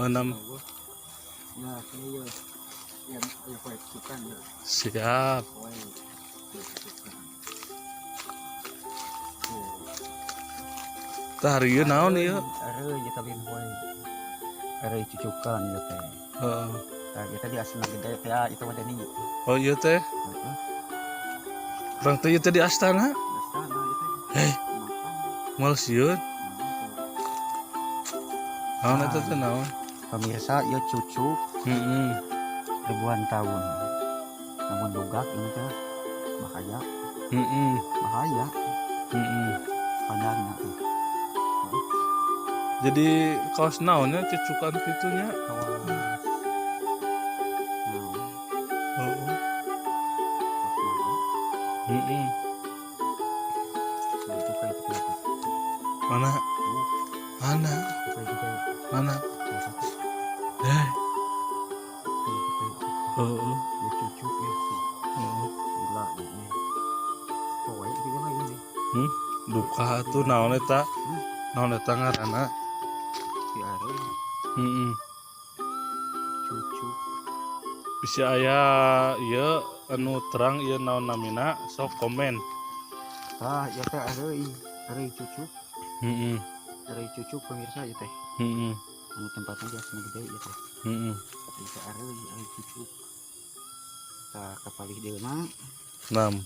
Enam. Nah, ini ya yang ya poe cucukan ya. Siap. Poe cucukan. Tuh. Tah, ari ieu naon ieu? Areuy ieu teh poe. Areuy cucukan ieu teh. Heeh. Tah, ieu teh di asna gede teh ah, itu mah Deni. Oh, ieu teh. Heeh. Urang teh ieu teh di astana. Astana ieu teh. Eh, Makan. Moal sieun. Naon eta teh, naon? Pemirsa, ieu cucuk ribuan tahun. Namun dugak ini teh bahaya, bahaya panjangnya tuh. Jadi kaos naonnya cucukan kitu nya? Kawas. Nah, Heeh. kawas naga. Nah, itu kayak itu tuh. Mana? Tuh, Mana? itu kayak itu. Mana? Tuh, satu. Eh, Tuh, itu kayak. Heeh. Ya cucuk ya. Tuh. Heeh. Gila ini. Pokoknya itu yang ini. Duka atuh, naon eta? Naon eta ngaranna? Si areuy cucuk. Bisa aya ieu anu terang ieu naon namina, sok komen. Tah, ya teh areuy, areuy cucuk, areuy cucuk, pemirsa, ya teh. Anu tempatnya di asna gede ya teh. Ieu teh areuy, areuy cucuk. Tah, kapalih deuna. Nam.